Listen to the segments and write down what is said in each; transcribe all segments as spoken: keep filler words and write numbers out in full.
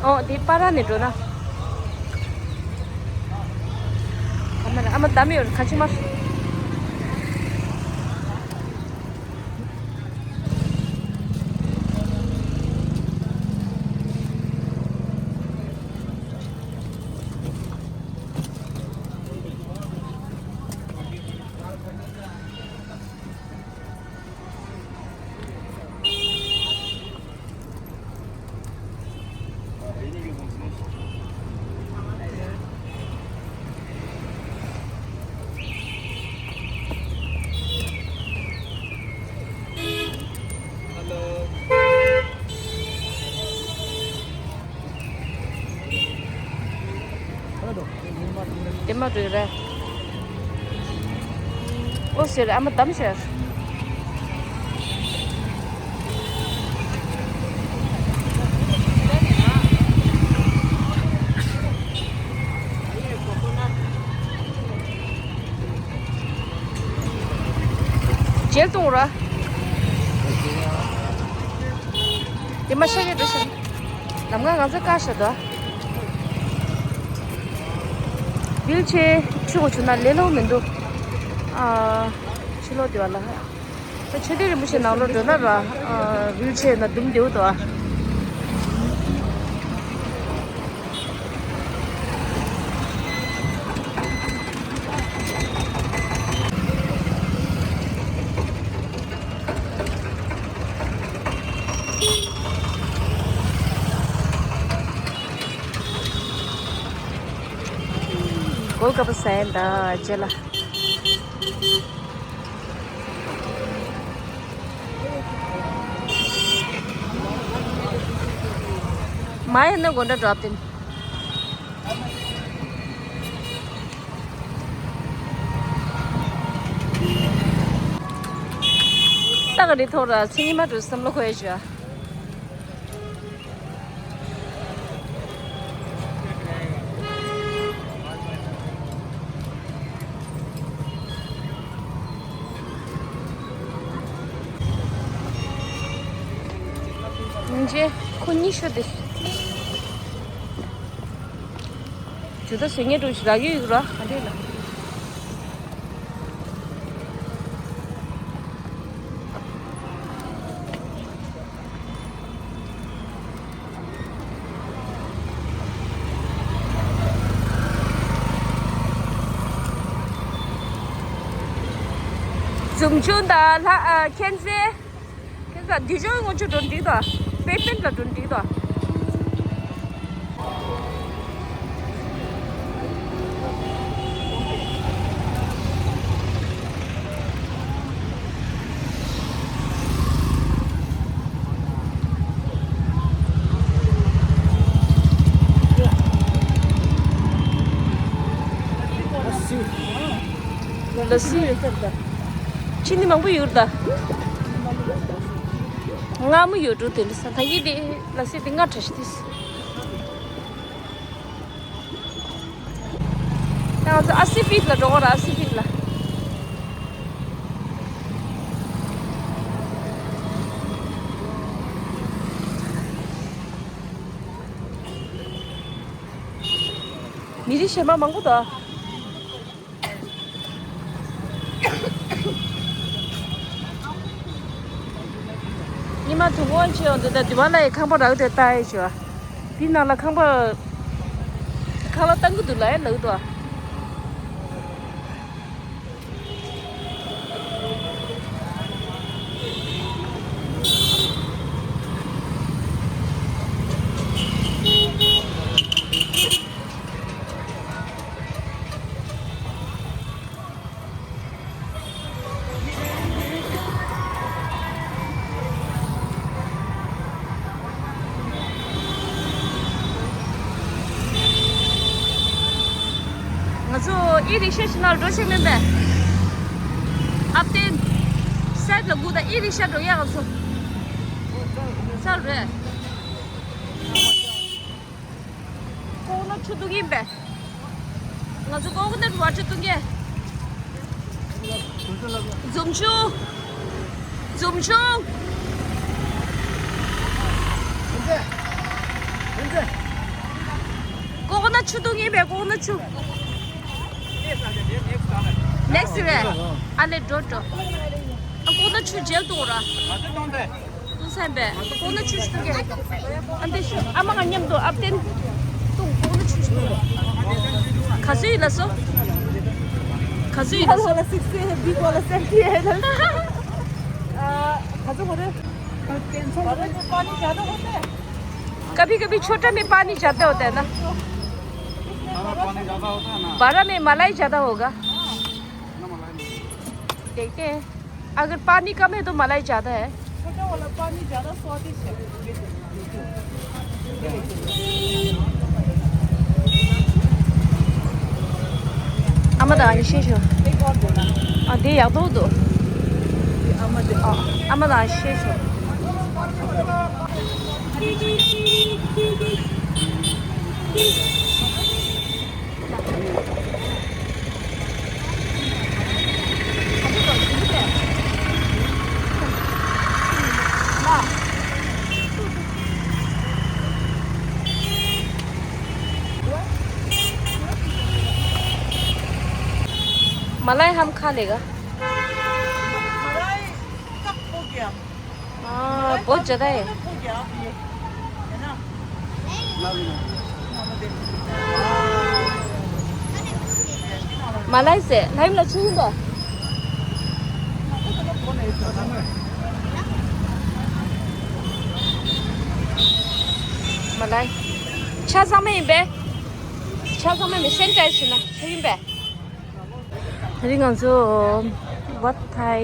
ཨོ་དེ་པ་ར་ནས་འགྲོ་ན། ཨ་མ་ར་ཨ་མ་བདམས་ཡོད་རེད་ཁ་ཆུ་མར། དེ་མ་རེད་རེད། ཨོ་ཟེར་ཨ་མ་དམ་ཤར། ཇེལ་གཏོང་ར། དེ་མ་ཤ་ཡོད་འགྲོ་ཤག་ལམ་ཁ་ང་ཚོ་བཀག་ཤག་དོ། བིལ་ཆེ་ཁྲིད་དགོས་བྱུང་ན་ལས་སླ་པོ་མི་འདུག་ཨ། ཕྱི་ལོགས་དེ་བ་ལ། ད་ཆོས་སྡེ་རིན་པོ་ཆེ་ནང་ལོགས་འགྲོ་ན་ར། ཨ། བིལ་ཆེ་ན་འདུམ་བདེ་པོ་འདུག་ཨ། གོ་སྐབས་ཟ་ཡ་ད་རྗེས་ལ། མ་ཡིན་ན་དགོང་དྲོ་འགྲོ་བ་དེ། ཏག་རེད་ཐོག་ར་ཚེ་ཉི་མ་འགྲོ་བསམ་བློ་འཁོར་ཡ་བྱོས། ཉིན་རྗེས་ཁོ་གཉིས་ཤོད་དེ། ཇུ་ད་ཟེར་ངེས་འགྲོ་ཞིག་རག་གི་ཡོད་ར་ག་འདྲས་ལ། འཛུམ་ཆུང་དང་ལྷ་ཨ་མཁྱེན་བརྩེ། ཁྱེད་ཚོ་འདི་ཅོག་སྔོན་ཆུ་འགྲོ་འགྲིག་དོ། པེ་པེན་ལ་འགྲོ་འགྲིག་དོ། ལ་སི། ཕྱི་ནི་མང་པོ་ཡོད་ད། མངར་མོ་ཡོད་འགྲོ་དེ་ལ་ས་ད་ཡི་དེ་ལ་སི་དེ་མངར་དྲགས་ཤི་དེ། ད་ང་ཚོ་ཨ་སི་ཕིག་ལ་འགྲོ་གོ་ར་ཨ་སི་ཕིག་ལ། མི་རིགས་གཞན་པ་མང་པོ་འདུག་ཉི་མ་དུས་འཁོར་ཆེ་ཡོང་དུས་ད་དུས་མ་ལ་ཡི་ཁང་པ་རག་དེ་ལྟ་ཡི་ཆོ། དེ་ནང་ལ་ཁང་པ། ཁང་གླ་བཏང་གི་འདུག་ལ་ཡ་ལགས་དོ། ང་ཚོ་ཨི་རིག་ཤ་ཞིག་ནང་འགྲོ་ཤེས་མིན་པས། ཨབ་ཏན། སེབ་ལ་སྒུག་དང་ཨི་རིག་ཤ་འགྲོ་ཡ་ང་ཚོ། སར་རེད། ཀོ་ནོ་ཆུ་འཐུང་གི་ཡིན་པས། ང་ཚོ་ཀོ་ནོ་ཝ་ཊར་འཐུང་གི། འཛུམ་ཆུང་། འཛུམ་ཆུང་། ཀོ་ཀོ་ནཊ་ཆུ་འཐུང་གི་ཡིན་པས། ཀོ་ཀོ་ནཊ་ཆུ། ནེག་སི་རེད། ཨ་ལེ་འགྲོ་འགྲོ། ཨ་ཀོ་ཀོ་ནཊ་ཆུ་ཇེལ་འཐུང་ར། འཐུང་ས་ཡིན་པས། ཀོ་ཀོ་ནཊ་ཆུ་ཞིག་འཐུང་གི་ཡིན། ཨ་འདི་ཤོག་ཨ་མ་ང་མཉམ་དུ་ཨབ་ཏན་འཐུང་། ཀོ་ཀོ་ནཊ་ཆུ་ཞིག་འཐུང་། ག་ཚོད་ཡིན་ལ་སོ། ག་ཚོད་ཡིན་ལ་སོ། सिक्सटी है, बी वाला सेवेंटी है। कभी कभी छोटा में पानी ज्यादा होता है ना। बड़ा में मलाई ज्यादा होगा। देखते हैं, अगर पानी कम है तो मलाई ज्यादा है। छोटा वाला पानी ज्यादा स्वादिष्ट है। ཨ་མ་དང་ཨ་ནི་ཤེས་ཤོག་ཨ་དེ་ཡག་པོ་འདུག་ཨ་མ་དང་ཨ་ཤེས་ཤོག मलाई हम खा लेगा। मलाई कब हो गया? हाँ, बहुत ज्यादा है। मलाई से लाइम ला छुई बे। मलाई ཆ་ཚང་མ་ཡིན་པས། ཆ་ཚང་མ་མི་སེན་ཊའི་ཟེར་ན་ཆོས་ཡིན་པས། དེ་རིང་ང་ཚོ་ཝཱད་ཐའི་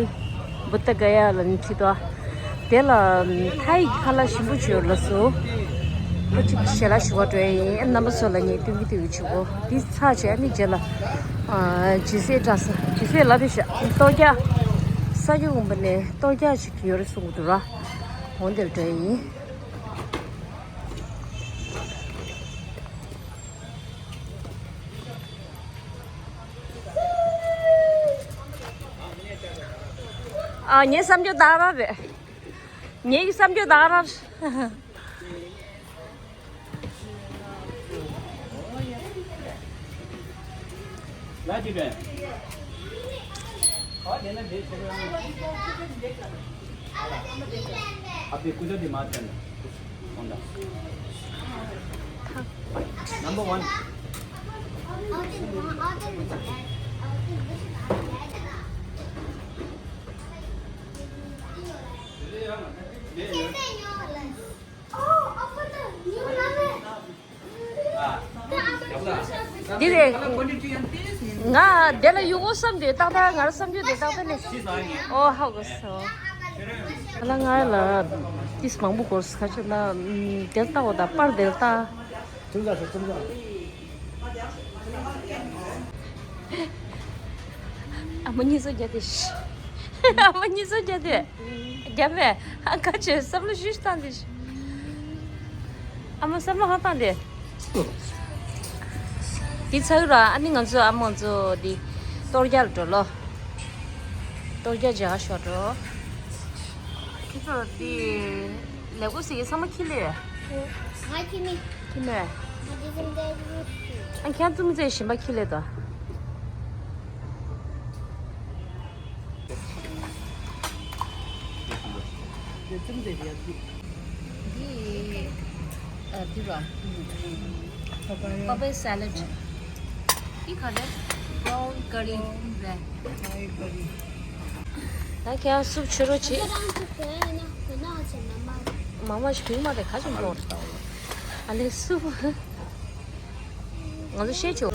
བུདྡྷ་ག་ཡ་ལ་ནི་ཁྲིད་དོ། དེ་ལ་ཐའི་ཁ་ལག་ཞིམ་པོ་བྱོས་ལ་སོ། ཁོ་གཅིག་ཞལ་ལག་ཞུ་བ་འགྲོ་ཡིན། རྣམ་པ་ཚོ་ལ་ངས་སྟོན་གྱི་དེ་བྱེད་གོ། འདི་ཚར་བྱས་ནི་རྗེས་ལ་ཇི་སེ་འདྲ་ས་ཇི་སེ་ལ་དེ་ཤ་ལྟོ་རྒྱ་ས་རྒྱུ་འོང་པ་ནས་ལྟོ་རྒྱ་ཞིག་ཡོད་རེད་གསུང་གི་འདུག་ར། འོང་དེར་འགྲོ་ཡིན། ཨ་ངའི་བསམ་སྤྱོད་དག་ར་རེད། ངའི་བསམ་སྤྱོད་དག་ར། आप भी कुछ भी मार करना। Number one. འདི་རེད། ང་དེ་ལ་ཡུ་གོ་བསམ་དུས་ཏག་ཏག་ང་རང་བསམ་རྒྱུ་དེ་ཏག་ཏག་ལས། ཨོ་ཧ་གོ་སོང་། ང་ལ་ཏིས་མང་པོ་གོ་ཁ་ཆེ་ན་དེ་ལྟ་འོ་ད་པར་དེ་ལྟ། ཨ་མ་གཉིས་སུ་རྒྱ་དེ། ཨ་མ་གཉིས་སུ་རྒྱ་དེ། རྒྱ་མེད། ཨ་ཁ་ཆེ་བསམ་བློ་ཞིག་བཏང་དེ། ཨ་མ་བསམ་བློ་ཧ་བཏང་དེ། དེ་ཚར་ར་ཨ་ནི་ང་ཚོ་ཨ་མ་ཚོ་དེ་གཏོར་རྒྱག་འགྲོ་ལོ། གཏོར་རྒྱག་བྱ་ཤོག་འགྲོ། ཁྱེད་ཚོ་དེ་ལས་འགུལ་ཟེར་གྱི་ཚང་མ་ཁྱི་ལས། ང་ཁྱི་མི། ཁྱི་མི། ང་དེ་ཚོ་འདྲ་བོ་ཞིག་ཨ་ཁྱེད་ཚོ་མི་ཚེ་ཞིམ་པ་ཁྱི་ལས་དོ། འདི་ཨ་འདི་ར། པ་པའི་སེ་ལེད། འདི་ག་རེ། brown curry རེད། ད་ཁྱེད་སུབ་བྱེད་རོགས་བྱེད། མ་མ་ཞིག་མ་རེད། ག་ཅུང་པོ་རེད། ཨ་ལེ་སུབ། ང་ཚོ་བཤད་ཆོག་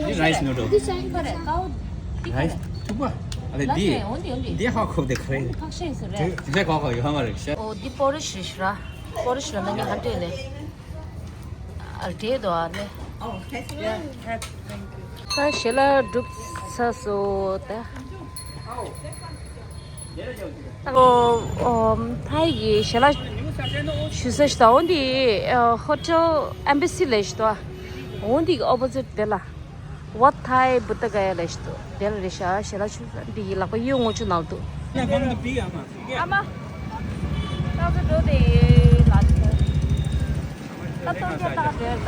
འདི་rice noodle། འདི་ཅང་ཁ་རེད་ཀའོ། འདི་ཁ་རེད། ཐུག་པ། ཨ་ལེ་ལ་འདི། ཏེ་འོན་ཏེ་འོན་ཏེ། འདི་ཧ་གོ་བདེ་ག་རེད། འདི་ཕག་ཤེས་སུ་རེད། དེ་དེ་ག་གོ་ཡོད་ཧ་མ་རེད་ཤ། ཨོ་འདི་པོ་རི་ཤི་རེད་ཤི་ར། པོ་རི་ཤི་ལ་ན་ནི་ཧ་འདྲེ་ལེ། ཨ་འདྲེ་དོ་ཨ་ལེ། ད་ཞེ་ལ་སྒྲུབ་ཚ་སོ་ད། ཨོ་ཨོ་ཐའི་གི་ཞལ་ལག་ཞུ་ས་ཞིག་དང་འོ་འདི་ཨ་ཧོ་ཊེལ་ཨེམ་བྷ་སི་ལས་ཞིག་དང་འོ་འདི་གི་ཨོ་པོ་ཟིཊ་དེ་ལ་ཝཱད་ཐའི་བུདྡྷ་ག་ཡ་ལས་ཞིག་དང་དེ་ལ་རེད་ཤག་ཞལ་ལག་ཞུ་ས་འདི་ཡི་ལག་པ་གཡོན་ངོ་ཆུ་ནང་དུ། ཨ་མ། ཏག་ཏག་འགྲོ་དེ་ལ་ད་ཏོག་ཙམ་ཏག་འདོད་ད།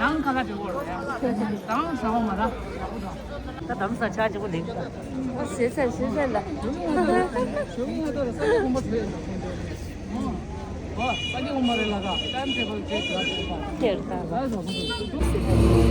རང་ཁ་ལག་འདྲ་བོ་རེད་ཡ། རང་ཟ་བ་མ་ར། ད་དམ་ས་ཆ་ཆེ་པོ་ལེགས། ཨ་ཟེར་ཟེར་ཟེར་ཟེར་ལ། ཞོགས་ང་ཏོ་ལ་ས་ཆ་གོམ་པ་ཐོས་ཡོད་ན་ཁོང་ཚོ། ཨ་ས་ཆ་གོམ་པ་རེད་ལ་ད་ཊའིམ་ཊེ་བལ་ཅེག་ག་ཐོས་པ། དེར་ད་ལ། ལ་ཟ་ཁོང་ཚོ།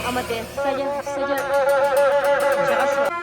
ཨ་མ་དེ་ས་རྒྱ་ས་རྒྱ་བྱ་ཤོག་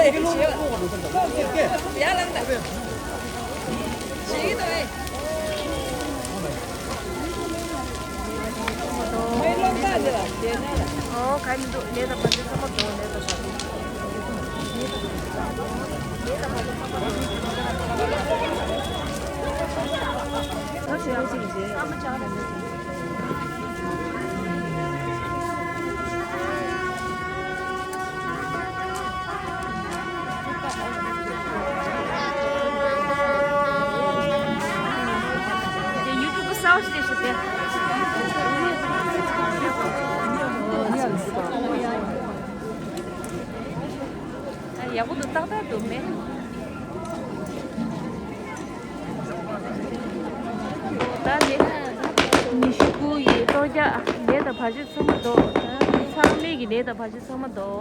ཨོ། ག་མི་འདུག་ནས་ད་བར་དུ་ཚང་མ་འགྲོ་ནས་ད་བར་དུ། དེ་ཡུ་ཊུབ་གསར་པ་ཞིག་བྱས་ཏེ། ཡག་པོ་འདུག་ཏག་ཏག་འདུག་མེད། ད་ནི་ཉི་ཤུ་དགུ་ཡི་གཏོར་རྒྱག་ནད་དང་བར་ཆད་ཚང་མ་ཟློག་ཚང་མས་ཀྱི་ནད་དང་བར་ཆད་ཚང་མ་ཟློག་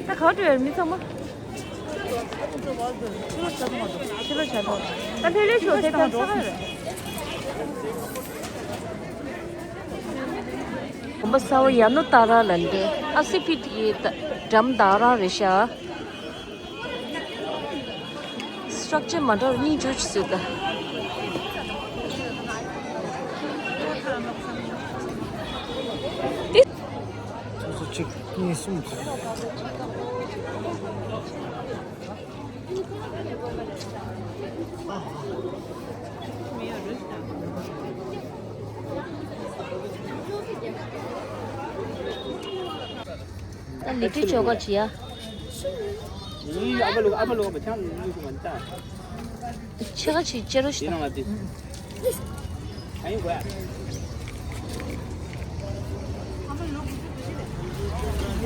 ད་ག་བ་འགྲོ་ཡ་རེད་མི་ཚང་མ། ཕྱི་ལོགས་བྱ་ཐོག་ད་ལྷོད་ལྷོད་ཤོག་དེ་ཕར་ཚ་ག་རེད། གོམ་པ་གསར་པ་ཡ་ནོ་ཏཱ་ར་ལ་འདི་ཨ་སི་ཕི་ཏི་ཡི་འགྲམ་ཏཱ་ར་རེད་ཤག་སི་ཊྲག་ཅར་མ་འདྲ་བ་གཉིས་འཇུ་ཅི་སྲིད་ད། སོ་སོ་གཅིག་གཉིས་གསུམ། ད་ལི་ཏི་ཅོ་ག་ཅི་ཡ། ཨ་མ་ལོ་ཨ་མ་ལོ་མ་ཆང་ལུག་མ་ནི་ད། ཆེ་ག་ཅི་ཅེ་རོ་ཤི་ད།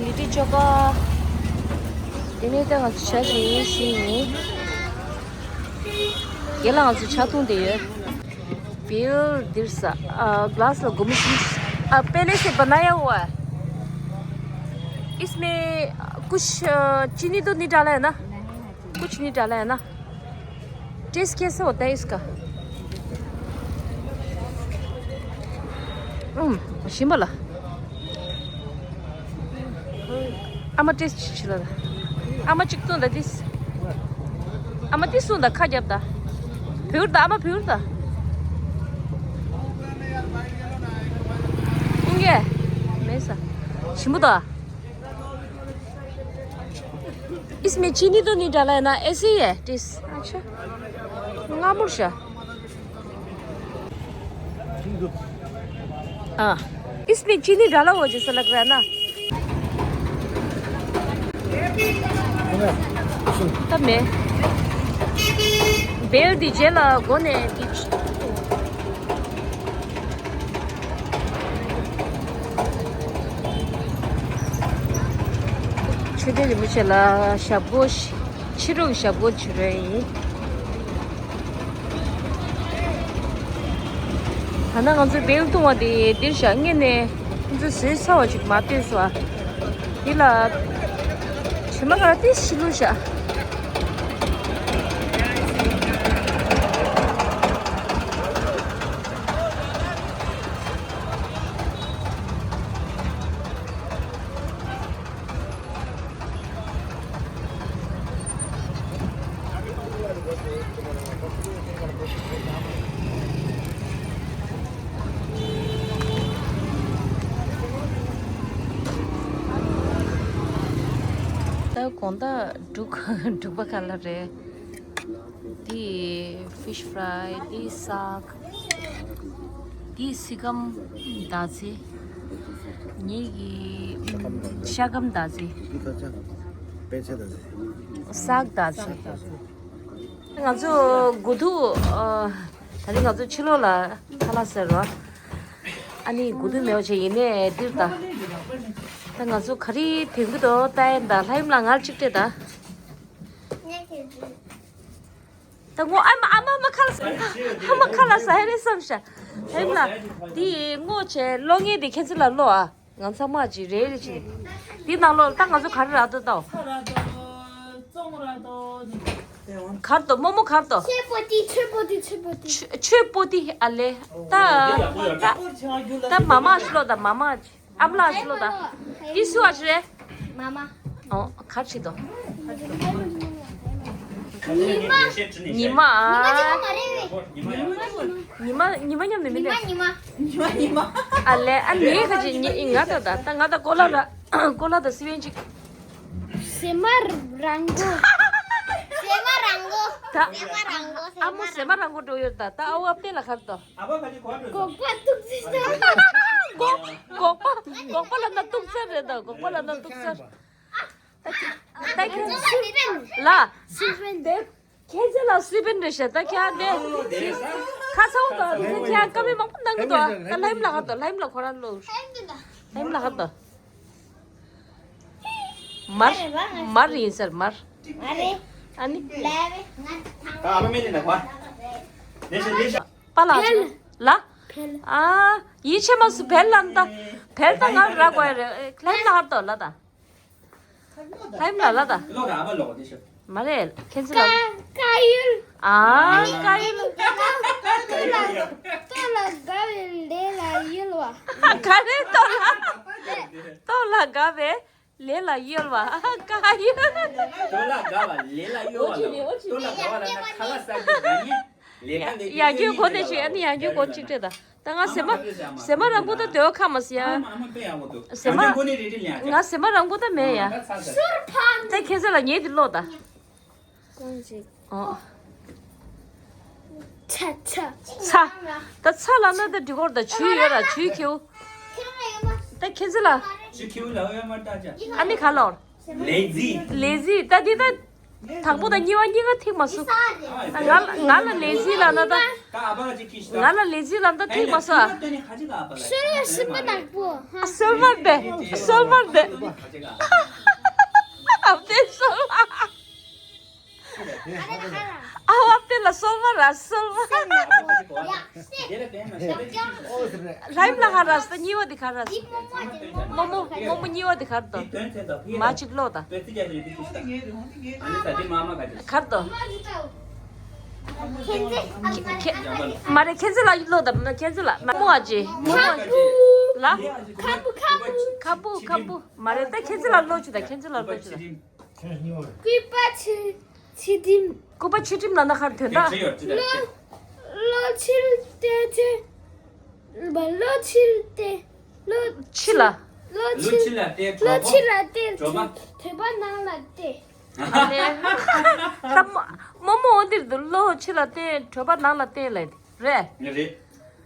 ལི་ཏི་ཅོ་ག་དེ་ནས་ད་ང་ཚོ་ཇ་ཞིག་ཞིག་ཡིན། དེ་ལ་ང་ཚོ་ཇ་འཐུང་བསྡད་ཡོད། बियर दिर्सा। आ, ग्लास लो गुमसिन। आ, पहले से बनाया हुआ है। इसमें, आ, कुछ, आ, चीनी तो नहीं डाला है ना? कुछ नहीं डाला है ना? टेस्ट कैसे होता है इसका? हम्म, शिमला। ཨ་མ་ཏིས་ཆི་ལ། ཨ་མ་གཅིག་ཏུ་འདའ་ཏིས། ཨ་མ་ཏིས་སུ་འདའ་ཁ་རྒྱབ་ད། བུར་ད་ཨ་མ་བུར་ད། ཀུང་གེ། མེ་ས། ཞིམ་པོ་ད། इसमें चीनी तो नहीं डाला है ना, ऐसे ही है टेस्ट। अच्छा। ང་མུར་ཤ། ཨ། इसमें चीनी डाला हुआ जैसा लग रहा है ना? ད་མེད། བེལ་འདི་རྗེས་ལ་སྒོ་ནས་འདི། ཆོས་སྡེ་རིན་པོ་ཆེ་ལ་ཞབས་སྒོ་ཕྱི་དྲོ་གི་ཞབས་སྒོ་ཕྱེ་རོགས་ཡིན། ད་ནང་ང་ཚོའི་བེལ་བཏུང་བ་དེ་འདིར་བཞག་ངེད་ནས་ཁོང་ཚོས་བཟོས་ཚར་བ་ཅིག་མ་ལྟོས་སོ། འདི་ལ་བྱེ་མ་ཁ་ཏིས་ཕྱི་ལུགས་བཞག་ད་དགོང་དག་འབྲུག་འབྲུག་པ་ག་ལ་རེད། འདི་ཕིཤ་ཕ་རའི། འདི་སག་འདི་སི་ཀམ་མདའ་རྩེ། ངེད་ཀྱི་ཤ་སྐམ་མདའ་རྩེ། འདི་ཁ་ཆ་པད་ཚལ་མདའ་རྩེ། སག་མདའ་རྩེ། ང་ཚོ་དགུ་ཐུག་ཨ། ད་རིང་ང་ཚོ་ཕྱི་ལོགས་ལ་ཁ་ལག་ཟེར་རོ། ཨ་ནི་དགུ་ཐུག་མེད་པ་བྱས་ཡིན་ནའི་འདིར་ད། ད་ང་ཚོ་ག་རེ་དེང་གི་དོ་ལྟ་ཡིན་ད། ལྷ་ཡུམ་ལ་ངར་གཅིག་སྤྲད་ད། ད་ངོ་ཨ་མ་ཨ་མ་ཨ་མ་ཁ་ལག་ཟ། ཨ་མ་ཁ་ལག་ཟ་ཧེ་རེད་བསམ་ཤག་ལྷ་ཡུམ་ལ། འདི་ངོ་བྱས་ལོ་ངེས་དེ་ཁྱེད་ཚོ་ལ་ལོ་ཨ། ང་ཚང་མ་ཅིག་རེད་རེད་ཅིག་འདི་ནང་ལོགས་ད་ང་ཚོ་ག་རེ་རག་འདུག་ལྟའོ། གར་དོ་རྨོ་མོ་གར་དོ། ཆོས་པོ་ཏི། ཆོས་པོ་ཏི། ཆོས་པོ་ཏི། ཆོས་ཆོས་པོ་ཏི་ཨ་ལེ། ད་ད་ད་མ་མ་ཤི་ལོ་ད་མ་མ་ཅིག་ཨ་མ་ལགས་ཞུ་ལོ་ད། འདི་སུ་ཨ་ཅི་རེད། མ་མ། ཨོ་གར་ཆི་དོ། ཉི་མ། ཉི་མ། ཉི་མ་ཅི་གོ་མ་རེད་བས། ཉི་མ་ཉི་མ་མཉམ་ནས་མི་ཉི་མ་འདུག་ཉི་མ། ཉི་མ་ཉི་མ། ཨ་ལས་ཨ་ནི་ཁ་ཅིག་ཉི་ང་ད་ད་ད་ང་ད་ཀོ་ལ་ར་ཀོ་ལ་ད་སི་བན་ཅིག་སེ་མ་རང་གོ། སེ་མ་རང་གོ། ད་སེ་མ་རང་གོ། ཨ་མོ་སེ་མ་རང་གོ་འགྲོ་ཡོད་ད་ད་ཨ་བ་ཨ་བརྟན་ལ་ཁར་དོ། ཨ་བ་ཁ་ཅིག་གོ་འགྲོ། སྒོག་པ་ཐུག་ཅིག་ད། སྒོག་སྒོག་པ་སྒོག་པ་ལ་ན་ཐུག་ཚར་རེད་ད་སྒོག་པ་ལ་ན་ཐུག་ཚར། ད་ཁྱེད་ད་ཁྱེད་ལ་སི་པན་རེད་ཤག་ད་ཁྱེད་དེ་ཁྱེད་ཚེ་ལ་སི་པན་རེད་ཤག་ད་ཁྱེད་དེ་ཁ་ཚ་བོ་དང་དེ་ཁྱེད་ཀ་མེད་མང་པོ་གནང་གི་འདུག་ད་ལྷ་ཡིམ་ལ་ཧ་ཏོ་ལྷ་ཡིམ་ལ་ཁོ་རང་ལོ། ལྷ་ཡིམ་ལ་ཧ་ཏོ། མར་མར་ཡིན་ཟེར་མར། ཨ་ནི། ད་ཨ་མ་མེད་ནི་ན་ཁོ། ལེ་ཤ་ལེ་ཤ། པ་ལ་ལ། ཨ་ཡིད་ཆེས་མ་སུ་བལ་ལ་ད། བལ་ད་ང་ར་དགོས་རེད་ལྷ་ཡིམ་ལ་ཧ་ཏོ་ལ་ད། ལྷ་ཡིམ་ལ་ལ་ད། ལོ་ད་ཨ་མ་ལོ་དེ་ཤོད། མ་རེད་ཁྱེད་ཚེ་ལ། ཀ་ཡུལ། ཨ་ཀ་ཡུལ། ལྟོ་ལ་དགའ་བའི་ལས་ལ་གཡོལ་བ། ག་རེ་ལྟོ་ལ། ལྟོ་ལ་དགའ་བའི་ལས་ལ་གཡོལ་བ་ཀ་ཡུལ། ལྟོ་ལ་དགའ་བ་ལས་ལ་གཡོལ་བ་ལ་ལྟོ་ལ་དགའ་བ་ལ་ན་ཁ་ལག་ཟ་རྒྱུ་དགའ་ཉེ། ལས་ཀ་ལས་ཡ་རྒྱུ་གོ་ནས་ཅིག་ཨ་ནི་ཡ་རྒྱུ་གོ་ཅིག་སྤྲད་ད། ད་ང་ཟེ་མ་ཟེ་མ་རང་པོ་ད་སྡོད་ཁ་མ་སི་ཡ། ཟེ་མ་ང་ཟེ་མ་རང་པོ་ད་མེད་ཡ། ད་ཁྱེད་ཚེ་ལ་ཉེ་དེ་ལོ་ད། ཀོང་ཞིག་ཨོ། ཚ་ཚ། ཚ། ད་ཚ་ལ་ན་ད་འདི་སྐོར་ད་ཆུ་ཡོད་ར་ཆུའི་ཁྱེའུ། ད་ཁྱེད་ཚེ་ལ། ཆུ་ཁྱེའུ་ལ་ཡོད་མ་ད་ཅ། ཨ་ནི་ག་ལོར། ལེ་ཛི། ལེ་ཛི། ད་འདི་ད། དང་པོ་དང་གཉིས་པ་གཉིས་ཀ་ཐིག་མ་སོ། ང་ལ་ང་ལ་ལེ་ཛི་ལབ་ན་ད། ང་ལ་ལེ་ཛི་ལབ་ན་ཐིག་མ་སོ། སོལ་བ་སིམ་པ་ནག་པོ། སོལ་མར་དེ། སོལ་མར་དེ། ཨ་བདེ་སོལ་མ། ཨ་བ་དེ་ལ་སོལ་མ་ར་སོལ་མ། ལྷ་ཡིམ་ལ་ག་ར་སོ་གཉིས་པ་དེ་ག་ར་སོ། མོ་མོ་མོ་མོ་གཉིས་པ་དེ་ག་ར་དོ། མ་གཅིག་ལོ་ད། གར་དོ། མ་རེད་ཁྱེད་ཚེ་ལ་ལོ་ད་མ་ཁྱེད་ཚེ་ལ་མ་མོ་ཨ་ཅེ་མོ་མོ་ཨ་ཅེ་ལ། ཁ་པུ་ཁ་པུ་ཁ་པུ་མ་རེད་ད་ཁྱེད་ཚེ་ལ་ལོ་ཅི་ད་ཁྱེད་ཚེ་ལ་ལོ་ཅི་ད། སྐུད་པ་ཆུ་ཆུ་ཁྲིམ། སྐུད་པ་ཆུ་ཁྲིམ་ལ་ན་ཁར་དོན་ད། ལོ་ལོ་ཕྱིར་ཏེ་ཏེ། ལོ་ཕྱིར་ཏེ། ལོ་ཕྱི་ལ། ལོ་ཕྱིར་ལོ་ཕྱིར་ལ་ཏེ་ལོ་ཕྱིར་ལ་ཏེ་གྲོད་པ། གྲོད་པ་ནང་ལ་ཏེ། ད་མོ་མོ་འོ་འདིར་འདུག་ལོ་ཕྱི་ལ་ཏེ་གྲོད་པ་ནང་ལ་ཏེ་ལ་རེད། ངས་རེད།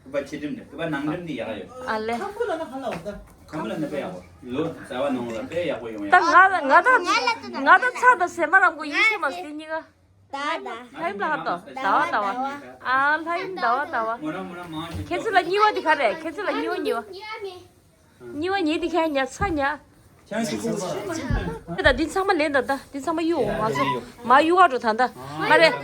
སྐུད་པ་ཕྱི་ཁྲིམ་རེད། སྐུད་པ་ནང་ཁྲིམ་འདི་ཡག་ཡོད། ཨ་ལེ། ཁམ་བུ་ལ་ན་ཁ་ལ་འོ་ད། ཁམ་བུ་ལ་ན་དཔེ་ཡག་པོ། ལོ་ཟ་བ་ནང་ལ་དཔེ་ཡག་པོ་ཡོང་ཡ། ད་ང་ང་ད་ང་ད་ཚ་ད་ཟེ་མ་རང་གོ་ཡིད་ཆེས་མ་ཟེ་གཉིས་ཀ་ད་ད། ལྷ་ཡིམ་ལ་ཧ་ཏོ་ཟླ་བ་ཟླ་བ། ཨ་ལྷ་ཡིམ་ཟླ་བ་ཟླ་བ། མོ་རང་མོ་རང་མང་ཞིག་ཁྱེད་ཚོ་ལ་གཉིས་པ་འདི་ག་རེད། ཁྱེད་ཚོ་ལ་གཉིས་པ་གཉིས་པ། གཉིས་པ་ཉེ་འདི་ཁྱེད་ཉ་ཚ་ཉ། ཁྱེད་ཚོ་ད་འདི་ཚང་མ་ལེན་ད་ད་འདི་ཚང་མ་གཡུག་ང་ཚོ་མ་གཡུག་ག་འགྲོ་ད་ད་མ་རེད།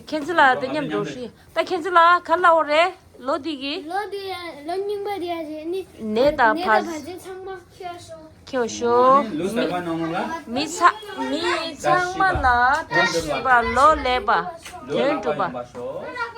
ཁྱེད་ཚོ་ལ་དེ་མཉམ་འགྲོ་ཧྲི། ད་ཁྱེད་ཚོ་ལ་ག་ལ་འོ་རེད། ལོ་འདི་གི་ལོ་འདི་ལོ་རྙིང་པ་འདི་ཡ་རེད་ནི། ནད་དང་བར་ཆད་ཚང་མ་ཁྱོད་ཤོག་ཁྱོད་ཤོག་ལོ་གསར་པ་ནང་ལ། མི་ཚ་མི་ཚང་མ་ལ་བཀྲ་ཤིས་པ་ལོ་ལེགས་པ་ལོ་དོན་ལགས་པ་གྲུབ་པ། ཡིན་པ་ཤོག